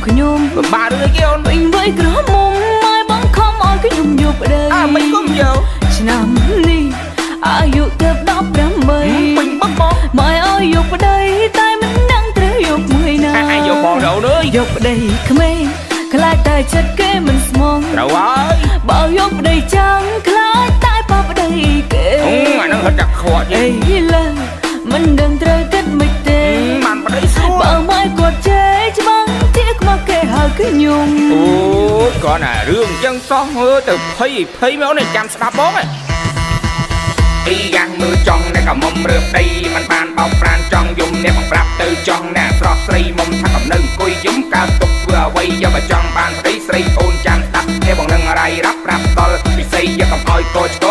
ខ្ញុំ ពិបាករឿងអីគេអូន វិញវ័យក្រមុំម៉ែបង្ខំឲ្យខ្ញុំយកប្តី អើមិនគុំយក ឆ្នាំនេះអាយុទៅ18 ពេញបឹកបង ម៉ែឲ្យយកប្តីតែមិនដឹងត្រូវយកមួយណា អាយកបងទៅអូនអើយ យកប្តីក្មេងខ្លាចតែចិត្តគេមិនស្មង ត្រូវហើយ បើយកប្តីចាំងខ្លាចតែប៉ប្តីគេ អូអាហ្នឹងហត់តែខ្វក់ អី យី លើមិនដឹងត្រូវគិតមិនទេ បានប្តីស្រួល បើម៉ែគាត់ជេរច្បាំងជាខ្មាស់គេហៅខ្ញុំ អូយគាត់ណារឿងអញ្ចឹងសោះអើយទៅភ័យភ័យមកអូនឯងចាំស្ដាប់បងឯងអីយ៉ាងមើលចង់អ្នកក៏មុំរើប្តីมันបានបោកប្រានចង់យំអ្នកបងប្រាប់ទៅចង់អ្នកស្រស់ស្រីមុំថាកំនៅអង្គុយយំកើតទុកធ្វើអ្វីយកបើចង់បានប្តីស្រីអូនចាំស្ដាប់អ្នកបងនឹងរាយរាប់ប្រាប់ដល់ពិសីយកកុំឲ្យកោឆ្កង